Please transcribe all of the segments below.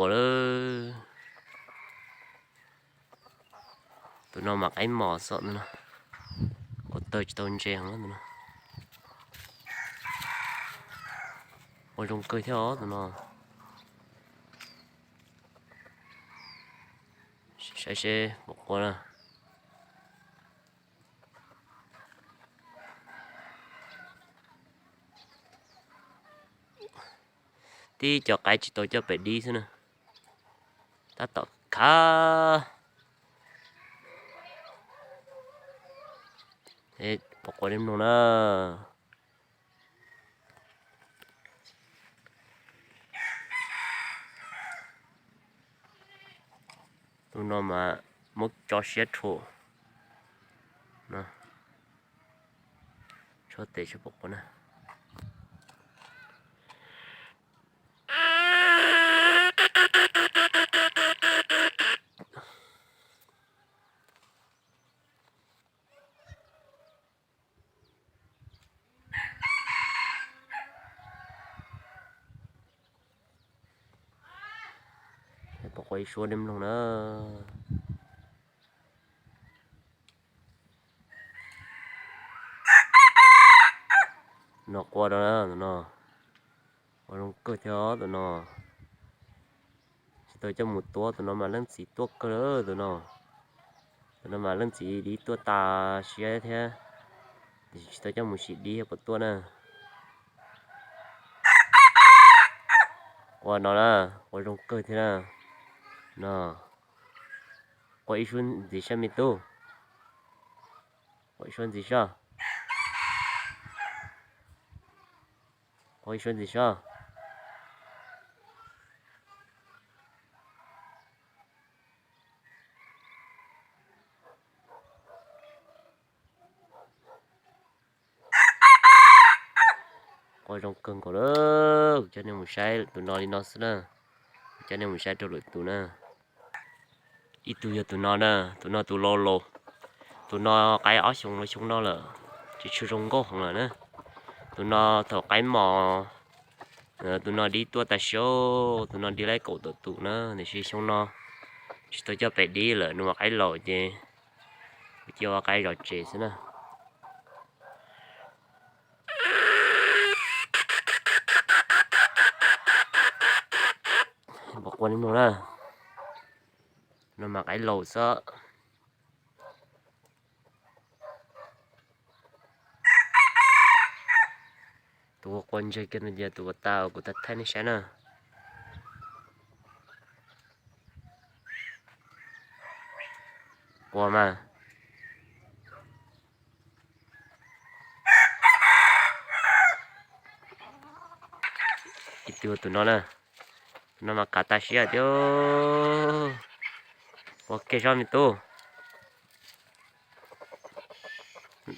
Ua lawm. Tus no mas qaib mos xwb no. Quav tawg tsis tau ntse heev tus no. Ua zoo kawg thiab os tus no. Saib seb pom quav na. Tib co qaib tsis tau coj pem dib xwb na. Tab tom khav. Pom quav li mloog na. Tus no mas muab tso siab rhuav. Tshuab tes seb pom quav na. Pom quav ib suab li mloog na. No quaj rau na tus no. Ua zoo kawg thiab tus no. Tsis tau coj mus tua tus no mas leej txiv tuaj kawg lawm tus no. Tus no mas leej txiv dib tuaj tas siab thiab. Tiam sis tsis tau coj mus sim dib puas tuaj na. Quaj no na, quaj zoo kawg thiab na. No, quaj ib suab ntxiv saib me tub. Quaj ib suab ntxiv saib. Quaj ib suab ntxiv saib. Quaj zoo kawg nkaus lawm. Kuv coj nej mus saib tus no li no xwb na. Kuv coj nej mus saib rau lwm tus na. Ib tug yog tus no na, tus no tus laus laus. Tus no qaib ob xyoos los xyoo no lawm, tsis tshua zoo nkauj heev lawm na. Tus no thaum qaib mos, tus no dib tuaj tas siab, tus no dib laib kaum tawm tus na, tiam sis xyoo no tsis tau coj pem dib lawm, nws ua qaib laus ces kuv cia ua qaib zov tsev xwb na. Pom quaj li mloog na. No mas qaib laus xwb. Tus quaj quaj ntseg kiag no ces tus uas tau kuv thaij nej saib na. Quaj mas. Ib tug tus no na, tus no mas kav tas siab tiag. Ua ke zoj me tub.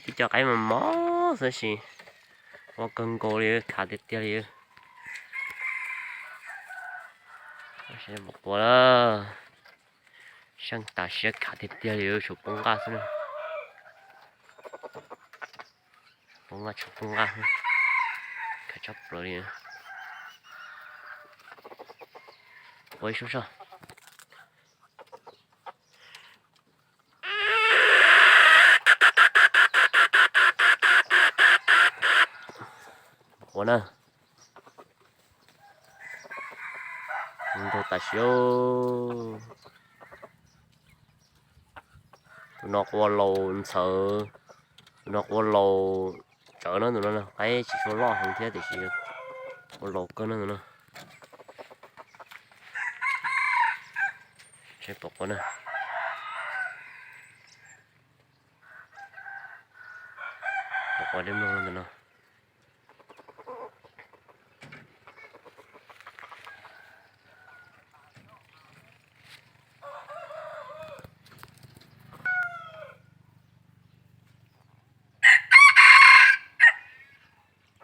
Tib co qaib mos mos xwb sis ua kawg nkaus li, khav tiag tiag li. Pom quaj lawm, seej tas siab khav tiag tiag li, tshuav poob nqaj xwb na. Poob nqaj, tshuav poob nqaj, khav tshaj plaws li. Ua ib suab soj. Ua na, nrau tas siab. Tus no quaj laus ntxhawv, tus no quaj laus tsawv na, tus no qaib tsis tshua loj heev thiab tiam sis quaj laus kawg na tus no. Seb pom quaj na. Pom quaj deb mloog tus no.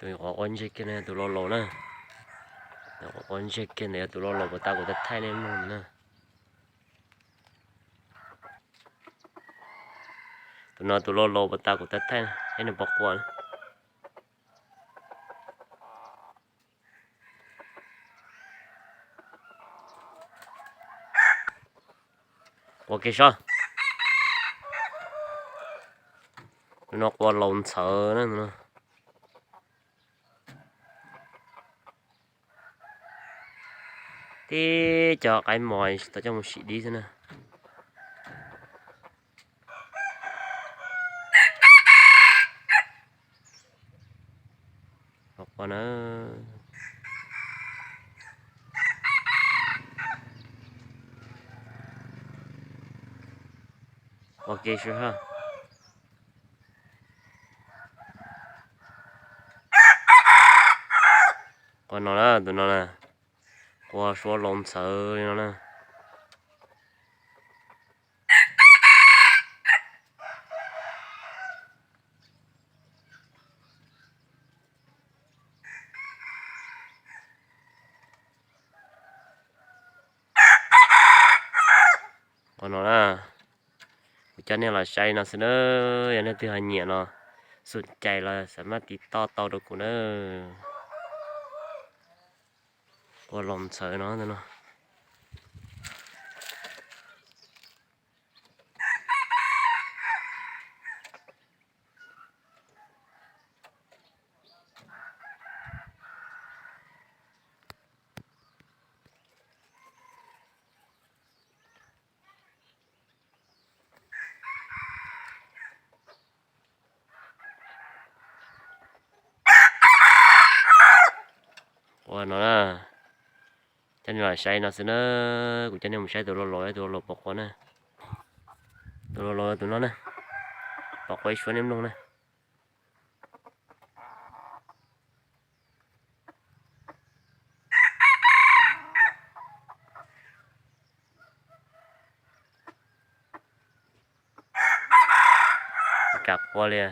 Tus quaj quaj ntseg kiag no yog tus laus laus na. Tus quaj quaj ntseg kiag ntawd yog tus laus laus puas tas kuv thaij nej mloog na. Tus no tus laus laus puas tas kuv thaij, saib nws pom quaj. Ua ke sob. Tus no qua laus ntxhawv na no. Tib cov qaib mos tsis tau coj mus sim dib xwb na. Qua na. Qua ke sub ha. Qua no na, tus no na. Qua suav laus ntxhawv li no na. Qua no na, kuv coj nej los saib no xwb na. Yog leej twg ho nyiam los xum cais los xam maj tiv toj tau rau kuv na. Qua laus ntxhawv no no. Ua no na, coj nej los saib no xwb na. Kuv coj nej mus saib tus laus laus, tus laus laus pom quav na. Tus laus laus tus no na, pom quav ib suab nej mloog na. Kav qua li,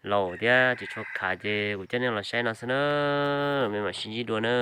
laus thiab tsis tshua khav ces kuv coj nej los saib no xwb na. Me mam sib ntsib dua na.